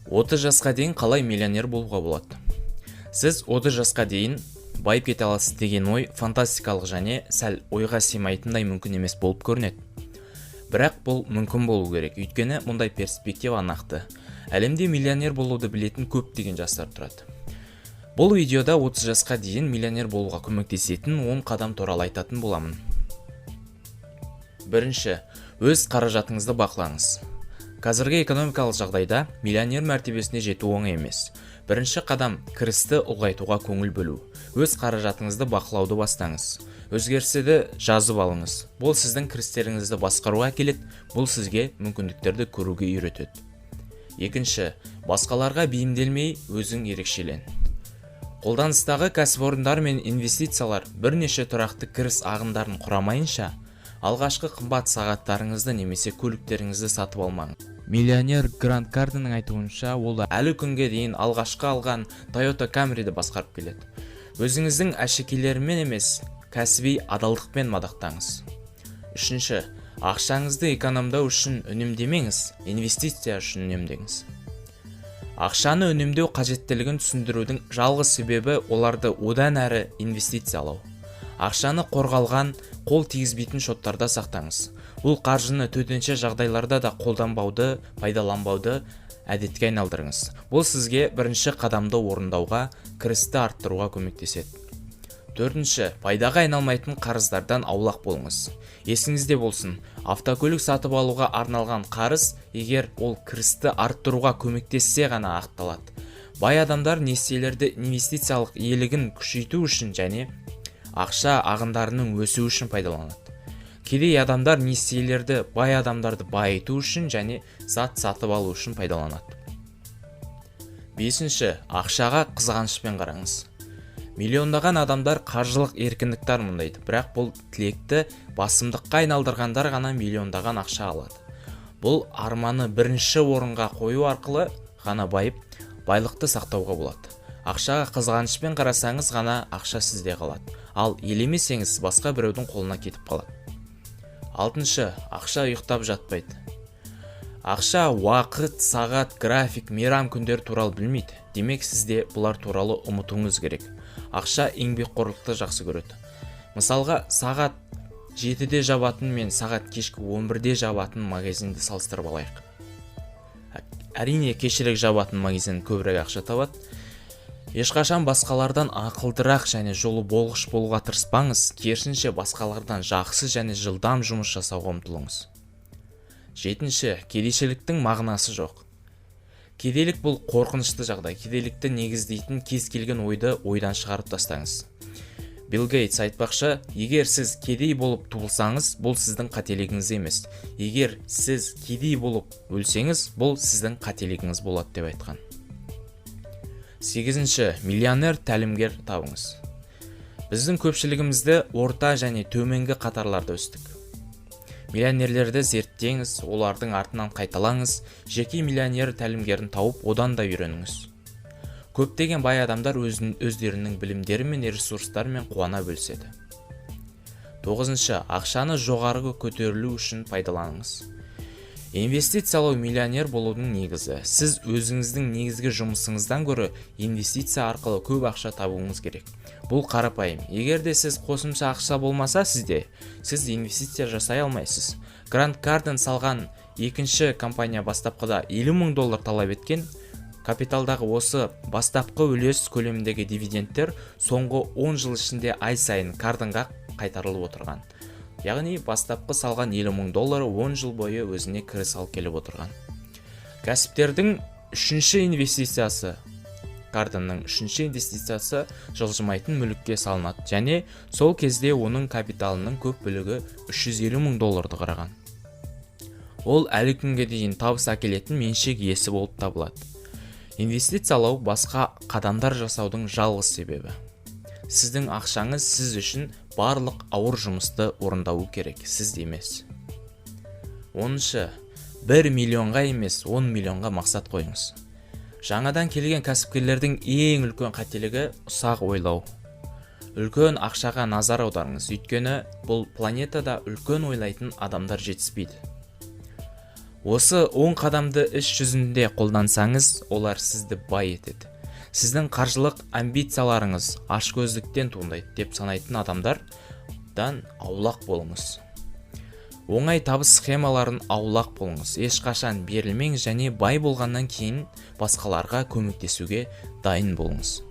30 жасқа дейін қалай миллионер болуға болады? Сіз 30 жасқа дейін байып кете аласыз деген ой фантастикалық және сәл ойға сыймайтындай мүмкін емес болып көрінеді. Бірақ бұл мүмкін болу керек, өйткені мұндай перспектива нақты. Әлемде миллионер болуды білетін көптеген жастар тұрады. Бұл видеода 30 жасқа дейін миллионер болуға көмектесетін 10 қадам туралы айтатын боламын. Бірінші, өз қаражатыңызды бақылаңыз. Қазіргі экономикалық жағдайда миллионер мәртебесіне жету оңай емес. Бірінші қадам – кірісті ұлғайтуға көңіл бөлу. Өз қаражатыңызды бақылауды бастаңыз. Өзгерістерді жазып алыңыз. Бұл сіздің кірістеріңізді басқаруға әкеледі, бұл сізге мүмкіндіктерді көруге үйретеді. Екінші, басқаларға бейімделмей, өзің ерекшелен. Қолданыстағы кәсіпорындар мен инвестициялар бірнеше тұрақты кіріс ағындарын құрамайынша, алғашқы қымбат сағаттарыңызды немесе көліктеріңізді сатып алмаңыз. Миллионер Грант Кардонның айтуынша, ол әлі күнге дейін алғашқы алған Toyota Camry'ді басқарып келеді. Өзіңіздің әшекейлермен емес, кәсіби адалдықпен мадақтаңыз. Үшінші, ақшаңызды экономдау үшін үнемдемеңіз, инвестиция үшін үнемдеңіз. Ақшаны үнемдеу қажеттілігін түсіндірудің жалғыз себебі – оларды одан әрі инвестициялау. Ақшаны қорғалған, қол тигізбейтін шоттарда сақтаңыз. Бұл қаржыны төтенше жағдайларда да қолданбауды, пайдаланбауды әдетке айналдырыңыз. Бұл сізге бірінші қадамды орындауға, кірісті арттыруға көмектеседі. Төртінші, пайдаға айналмайтын қарыздардан аулақ болыңыз. Есіңізде болсын, автокөлік сатып алуға арналған қарыз, егер ол кірісті арттыруға көмектессе ғана ақталады. Бай адамдар несиелерді инвестициялық иелігін күшейту үшін және ақша ағындарының өсуі үшін пайдаланады. Кедей адамдар несиелерді бай адамдарды байыту үшін және зат сатып алу үшін пайдаланады. Бесінші, ақшаға қызғанышпен қараңыз. Миллиондаған адамдар қаржылық еркіндікті армандайды, бірақ бұл тілекті басымдыққа айналдырғандар ғана миллиондаған ақша алады. Бұл арманы бірінші орынға қою арқылы ғана байып, байлықты сақтауға болады. Ақшаға қызғанышпен қарасаңыз ғана ақша сізде қалады, ал елемесеңіз, басқа біреудің қолына кетіп қалады. Алтыншы, ақша ұйықтап жатпайды. Ақша уақыт, сағат, график, мейрам күндері туралы білмейді. Демек, сіз де бұлар туралы ұмытуыңыз керек. Ақша еңбекқорлықты жақсы көреді. Мысалға, сағат 7-де жабатын мен сағат кешкі 11-де жабатын магазинді салыстырып алайық. Әрине, кешірек жабатын магазин көбірек ақша табады. Ешқашан басқалардан ақылдырақ және жолы болғыш болуға тырыспаңыз. Керісінше, басқалардан жақсы және жылдам жұмыс жасауға ұмтылыңыз. Жетінші, кедейшіліктің мағынасы жоқ. Кедейлік – бұл қорқынышты жағдай. Кедейлікті негіздейтін кез келген ойды ойдан шығарып тастаңыз. Билл Гейтс айтпақшы, егер сіз кедей болып туылсаңыз, бұл сіздің қателігіңіз емес, егер сіз кедей болып өлсеңіз, бұл сіздің қателігіңіз болады деп айтқан. Сегізінші, миллионер тәлімгер табыңыз. Біздің көпшілігімізді орта және төменгі қатарларда өстік. Миллионерлерді зерттеңіз, олардың артынан қайталаңыз, жеке миллионер тәлімгерін тауып, одан да үйреніңіз. Көптеген бай адамдар өздерінің білімдері мен ресурстарымен қуана бөліседі. Тоғызыншы, ақшаны жоғарғы көтерілу үшін пайдаланыңыз. Инвестициялау – миллионер болудың негізі. Сіз өзіңіздің негізгі жұмысыңыздан гөрі инвестиция арқылы көп ақша табуыңыз керек. Бұл қарапайым: егер де сіз қосымша ақша болмаса сізде, сіз инвестиция жасай алмайсыз. Грант Кардон салған екінші компания бастапқыда 50 мың доллар талап еткен капиталдағы осы бастапқы үлес көлеміндегі дивидендтер соңғы 10 жыл ішінде ай сайын Кардонға қайтарылып отырған. Яғни бастапқы салған 50 мың доллары 10 жыл бойы өзіне кіріс алып келіп отырған. Кәсіптердің үшінші инвестициясы, Кардонның үшінші инвестициясы жылжымайтын мүлікке салынады және сол кезде оның капиталының көп бөлігі 350 мың долларды құраған. Ол әлі күнге дейін табыс әкелетін меншік иесі болып табылады. Инвестициялау – басқа қадамдар жасаудың жалғыз себебі. Сіздің ақшаңыз сіз үшін барлық ауыр жұмысты орындауы керек, сіз емес. Оныншы, 1 миллионға емес, 10 миллионға мақсат қойыңыз. Жаңадан келген кәсіпкерлердің ең үлкен қателігі – ұсақ ойлау. Үлкен ақшаға назар аударыңыз, өйткені бұл планетада үлкен ойлайтын адамдар жетіспейді. Осы 10 қадамды іс жүзінде қолдансаңыз, олар сізді бай етеді. Сіздің қаржылық амбицияларыңыз ашкөздіктен туындайды деп санайтын адамдардан аулақ болыңыз. Оңай табыс схемаларын аулақ болыңыз. Ешқашан берілмеңіз және бай болғаннан кейін басқаларға көмектесуге дайын болыңыз.